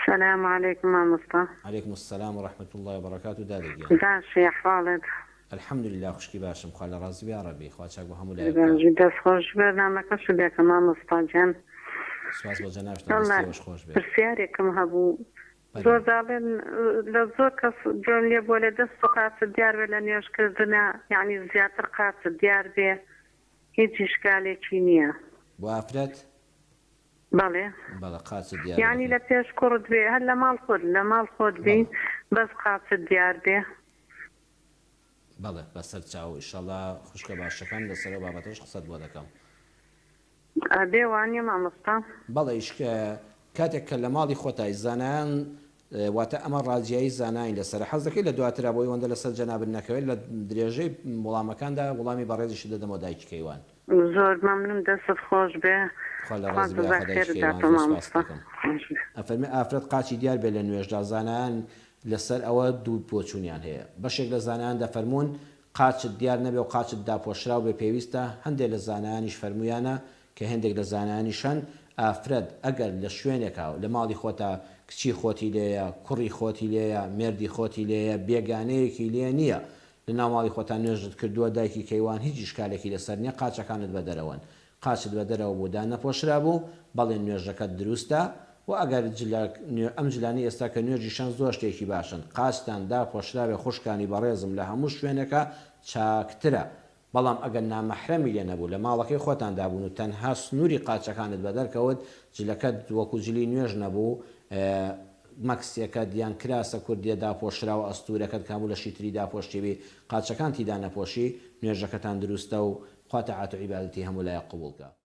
سلام علیکم مامۆستا. علیکم السلام و رحمە اللە و بەرەکاتو دادە گیان. باشی ئەحواڵت. الحمدللە خوشکی باشم خوا لە ڕازی بێ یاڕەبی خوا چاک بۆ هەموو لایەک بکا. بژی دەست خۆش بەرنامەکەشت دەکەم مامۆستا گیان. سوپاس بۆ جەنابتان واللە دەستی ئێوەش خۆش بێ. پرسیارێکم هەبوو زۆر فەرموو. داڵێن لە زۆر کەس گوێم لێ بووە لە دەست و قاچت دیار بێ لە نوێژ کردنا یانی زیاتر قاچت دیار بێ هیچ ئیشکالێکی نییە. بۆ ئافرەت؟ بەڵێ. بەڵێ قاچت دیار بێ یانی لە لە پێش کوڕت بێ هەر لە ماڵ خۆت لە ماڵ خۆت بی بەڵێ. بەس قاچت دیار بێ. بەڵێ بەسەر چاو ئیشەڵا خوشکە باشەکەم لەسەر ئەو بابەتەش قسەت بۆ دەکەم. ئەبێ وانیە مامۆستا؟ بەڵێ ئیشکە کاتێک کە لە ماڵی خۆتای زانایان واتە ئەمە ڕاجیایی زاناین لەسەرە حەز دەکەی لە دواترا بۆی ئەوەندە لەسەر جەنابت نەکەوێت لە درێژەی وڵامەکاندا وڵامی بەڕێزیشت دەدەمەوە دایکی کەیوان. زۆر مەمنون دەستت خۆش بێ خوا لە خوا ڕازی بێ جزای یاخوا دایکی خێرت کەیوان داتەوە زۆر سوپاست مامۆستا دەکەم. خۆش بێ. ئەفەرمێ ئافرەت قاچی دیار بێ لە نوێژدا زانایان لەسەر ئەوە دوو بۆچوونیان هەیە بەشێک لە زانایان دەفەرموون قاچت دیار نەبێ و قاچت داپۆشراو بێ پێویستە، هەندێ لە زانایانیش فەرموویانە کە هێندێک لە زانایانیش هەن ئافرەت ئەگەر لە شوێنێکا و لە ماڵی خۆتا کچی خۆتی لێیە، کوڕی خۆتی لێیە، مێردی خۆتی لێیە، بێگانەیەکی لێ نییە لە ناو ماڵی خۆتا نوێژت کردووە دایکی کەیوان هیچ ئیشکالێکی لەسەر نییە قاچەکانت بە دەرەوەن قاچت بە دەرەوە بوو دانەپۆشرابوو بەڵێ نوێژەکەت دروستە وە ئەگەر جلە ئەم جلانەی ئێستا کە نوێژیشن زۆر شتێکی باشن قاچتان داپۆشرابێ خوشکانی بەڕێزم لە هەموو شوێنێکا چاکترە بەڵام ئەگەر نامەحرەمی لێ نەبوو لە ماڵەکەی خۆتاندا بوون و تەنها سنووری قاچەکانت بەدەر کەوت جلەکەت وەکو جلی نوێژ نەبوو مەکسیەکەت یان کراسە کوردیە داپۆشراوە ئەستوورەکەت کە هەموو لەشی تری داپۆشتیبی قاچەکانتی دانەپۆشی نوێژەکەتان دروستە و خوا تاعەت و عیبادەتی هەموو لایەک قبوڵ کا.